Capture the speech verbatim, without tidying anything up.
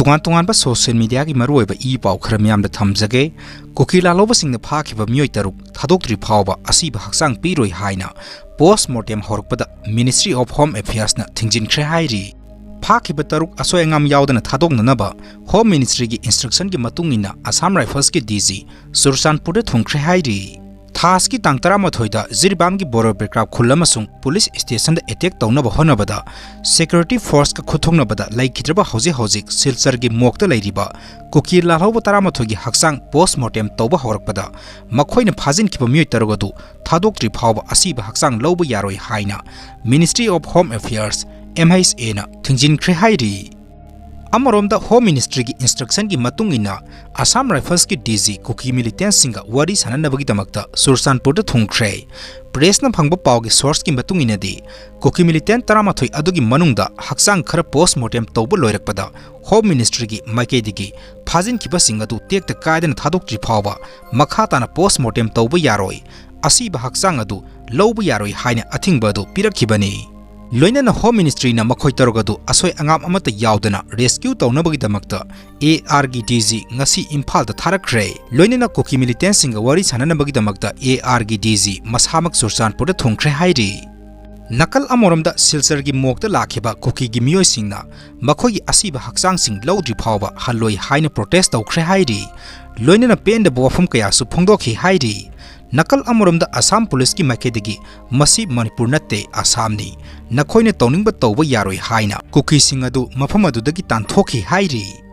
ꯇꯣꯉꯥꯟ ꯇꯣꯉꯥꯟꯕ ꯁꯣꯁꯤꯌꯦꯜ ꯃꯤꯗꯤꯌꯥꯒꯤ ꯃꯔꯨꯑꯣꯏꯕ ꯏ ꯄꯥꯎ ꯈꯔ ꯃꯤꯌꯥꯝꯗ ꯊꯝꯖꯒꯦ꯫ ꯀꯨꯀꯤ ꯂꯥꯜꯍꯧꯕꯁꯤꯡꯅ ꯐꯥꯈꯤꯕ ꯃꯤꯑꯣꯏ ꯇꯔꯨꯛ ꯊꯥꯗꯣꯛꯇ꯭ꯔꯤ ꯐꯥꯎꯕ ꯑꯁꯤꯕ ꯍꯛꯆꯥꯡ ꯄꯤꯔꯣꯏ ꯍꯥꯏꯅ ꯄꯣꯁ ꯃꯣꯔꯇꯦꯝ ꯍꯧꯔꯛꯄꯗ Ministry of Home Affairsꯅ ꯊꯤꯡꯖꯤꯟꯈ꯭ꯔꯦ ꯍꯥꯏꯔꯤ꯫ ꯐꯥꯈꯤꯕ ꯇꯔꯨꯛ ꯑꯁꯣꯏ ꯑꯉꯥꯝ ꯌꯥꯎꯗꯅ ꯊꯥꯗꯣꯛꯅꯅꯕ Home Ministryꯒꯤ instructionꯒꯤ ꯃꯇꯨꯡ ꯏꯟꯅ ꯑꯁꯥꯝ ꯔꯥꯏꯐꯜꯁꯀꯤ DG ꯆꯨꯔꯆꯥꯟꯄꯨꯔꯗ ꯊꯨꯡꯈ꯭ꯔꯦ ꯍꯥꯏꯔꯤ꯫ ꯊꯥ ꯑꯁꯤꯒꯤ ꯇꯥꯡ ꯇꯔꯥꯃꯥꯊꯣꯏꯗ ꯖꯤꯔꯤꯕꯥꯝꯒꯤ ꯕꯣꯔꯣ ꯕꯤꯀ꯭ꯔꯥꯞ ꯈꯨꯜ ꯑꯃꯁꯨꯡ ꯄꯨꯂꯤꯁ ꯁ꯭ꯇꯦꯁꯟꯗ ꯑꯦꯇꯦꯛ ꯇꯧꯅꯕ ꯍꯣꯠꯅꯕꯗ ꯁꯦꯀ꯭ꯌꯨꯔꯤꯇꯤ ꯐꯣꯔꯁꯀ ꯈꯨꯠꯊꯣꯛꯅꯕꯗ ꯂꯩꯈꯤꯗ꯭ꯔꯕ ꯍꯧꯖꯤꯛ ꯍꯧꯖꯤꯛ ꯁꯤꯜꯆꯔꯒꯤ ꯃꯣꯛꯇ ꯂꯩꯔꯤꯕ ꯀꯨꯀꯤ ꯂꯥꯜꯍꯧꯕ ꯇꯔꯥꯃꯥꯊꯣꯏꯒꯤ ꯍꯛꯆꯥꯡ ꯄꯣꯁ ꯃꯣꯔꯇꯦꯝ ꯇꯧꯕ ꯍꯧꯔꯛꯄꯗ ꯃꯈꯣꯏꯅ ꯐꯥꯖꯤꯟꯈꯤꯕ ꯃꯤꯑꯣꯏ ꯇꯔꯨꯛ ꯑꯗꯨ ꯊꯥꯗꯣꯛꯇ꯭ꯔꯤ ꯐꯥꯎꯕ ꯑꯁꯤꯕ ꯍꯛꯆꯥꯡ ꯂꯧꯕ ꯌꯥꯔꯣꯏ ꯍꯥꯏꯅ Ministry of Home Affairs, MHAꯅ ꯊꯤꯡꯖꯤꯟꯈ꯭ꯔꯦ ꯍꯥꯏꯔꯤ꯫ ꯑꯃꯔꯣꯝꯗ Home Ministryꯒꯤ instructionꯒꯤ ꯃꯇꯨꯡ ꯏꯟꯅ ꯑꯁꯥꯝ ꯔꯥꯏꯐꯜꯁꯀꯤ DG ꯀꯨꯀꯤ militantꯁꯤꯡꯒ ꯋꯥꯔꯤ ꯁꯥꯟꯅꯅꯕꯒꯤꯗꯃꯛꯇ ꯆꯨꯔꯆꯥꯟꯄꯨꯔꯗ ꯊꯨꯡꯈ꯭ꯔꯦ꯫ ꯄ꯭ꯔꯦꯁꯅ ꯐꯪꯕ ꯄꯥꯎꯒꯤ ꯁꯣꯔꯁꯀꯤ ꯃꯇꯨꯡ ꯏꯟꯅꯗꯤ ꯀꯨꯀꯤ militant ꯇꯔꯥꯃꯥꯊꯣꯏ ꯑꯗꯨꯒꯤ ꯃꯅꯨꯡꯗ ꯍꯛꯆꯥꯡ ꯈꯔ ꯄꯣꯁ ꯃꯣꯔꯇꯦꯝ ꯇꯧꯕ ꯂꯣꯏꯔꯛꯄꯗ Home Ministryꯒꯤ ꯃꯥꯏꯀꯩꯗꯒꯤ ꯐꯥꯖꯤꯟꯈꯤꯕꯁꯤꯡ ꯑꯗꯨ ꯇꯦꯛꯇ ꯀꯥꯏꯗꯅ ꯊꯥꯗꯣꯛꯇ꯭ꯔꯤ ꯐꯥꯎꯕ ꯃꯈꯥ ꯇꯥꯅ ꯄꯣꯁ ꯃꯣꯔꯇꯦꯝ ꯇꯧꯕ ꯌꯥꯔꯣꯏ, ꯑꯁꯤꯕ ꯍꯛꯆꯥꯡ ꯑꯗꯨ ꯂꯧꯕ ꯌꯥꯔꯣꯏ ꯍꯥꯏꯅ ꯑꯊꯤꯡꯕ ꯑꯗꯨ ꯄꯤꯔꯛꯈꯤꯕꯅꯤ꯫ ꯂꯣꯏꯅꯅ Home Ministryꯅ ꯃꯈꯣꯏ ꯇꯔꯨꯛ ꯑꯗꯨ ꯑꯁꯣꯏ ꯑꯉꯥꯝ ꯑꯃꯠꯇ ꯌꯥꯎꯗꯅ rescue ꯇꯧꯅꯕꯒꯤꯗꯃꯛꯇ ARꯒꯤ DG ꯉꯁꯤ ꯏꯝꯐꯥꯜꯗ ꯊꯥꯔꯛꯈ꯭ꯔꯦ꯫ ꯂꯣꯏꯅꯅ ꯀꯨꯀꯤ militantꯁꯤꯡꯒ ꯋꯥꯔꯤ ꯁꯥꯟꯅꯅꯕꯒꯤꯗꯃꯛꯇ ARꯒꯤ DG ꯃꯁꯥꯃꯛ ꯆꯨꯔꯆꯥꯟꯄꯨꯔꯗ ꯊꯨꯡꯈ꯭ꯔꯦ ꯍꯥꯏꯔꯤ꯫ ꯅꯥꯀꯜ ꯑꯃꯔꯣꯝꯗ ꯁꯤꯜꯆꯔꯒꯤ ꯃꯣꯛꯇ ꯂꯥꯛꯈꯤꯕ ꯀꯨꯀꯤꯒꯤ ꯃꯤꯑꯣꯏꯁꯤꯡꯅ ꯃꯈꯣꯏꯒꯤ ꯑꯁꯤꯕ ꯍꯛꯆꯥꯡꯁꯤꯡ ꯂꯧꯗ꯭ꯔꯤ ꯐꯥꯎꯕ ꯍꯜꯂꯣꯏ ꯍꯥꯏꯅ protest ꯇꯧꯈ꯭ꯔꯦ ꯍꯥꯏꯔꯤ꯫ ꯂꯣꯏꯅꯅ ꯄꯦꯟꯗꯕ ꯋꯥꯐꯝ ꯀꯌꯥꯁꯨ ꯐꯣꯡꯗꯣꯛꯈꯤ ꯍꯥꯏꯔꯤ꯫ ꯅꯥꯀꯜ ꯑꯃꯔꯣꯝꯗ ꯑꯁꯥꯝ ꯄꯨꯂꯤꯁꯀꯤ ꯃꯥꯏꯀꯩꯗꯒꯤ ꯃꯁꯤ ꯃꯅꯤꯄꯨꯔ ꯅꯠꯇꯦ, ꯑꯁꯥꯝꯅꯤ, ꯅꯈꯣꯏꯅ ꯇꯧꯅꯤꯡꯕ ꯇꯧꯕ ꯌꯥꯔꯣꯏ ꯍꯥꯏꯅ ꯀꯨꯀꯤꯁꯤꯡ ꯑꯗꯨ ꯃꯐꯝ ꯑꯗꯨꯗꯒꯤ ꯇꯥꯟꯊꯣꯛꯈꯤ ꯍꯥꯏꯔꯤ꯫